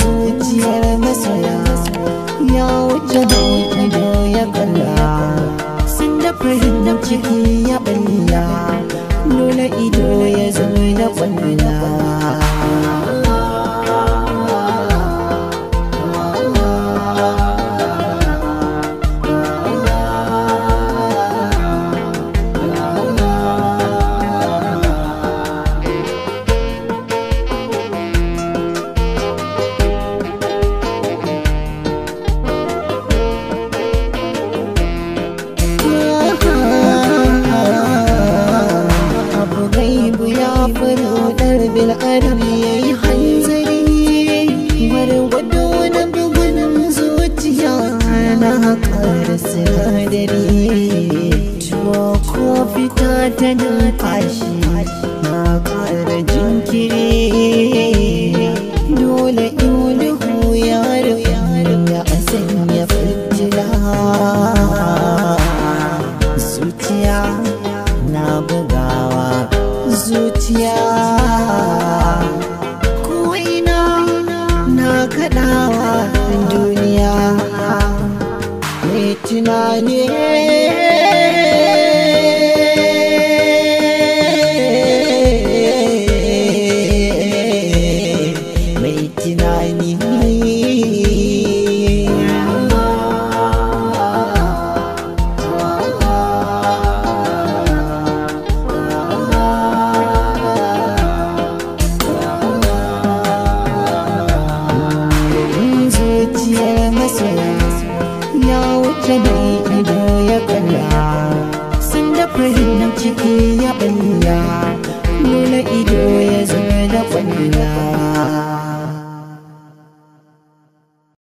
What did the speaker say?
Zuciyar masoya ya wuce da ido ya kalla, sun da farin ciki ya balla, dole ido ya zo da kwalla. Furudar bil'adam ya yi hanzari, gwargwado na bugun zuciya na ƙara sinadari. Tuwo ko fita ta numfashi na ƙara jinkiri, dole in duhu ya ya sanya fitila. Zuciya na bugawa, zuciya ko'ina na kaɗawa, duniya mai tunani. Mai tunani. Zuciyar masoya ya wuce mai ido ya kalla, sun da farin ciki ya balla, nuna ido ya zo da kwalla.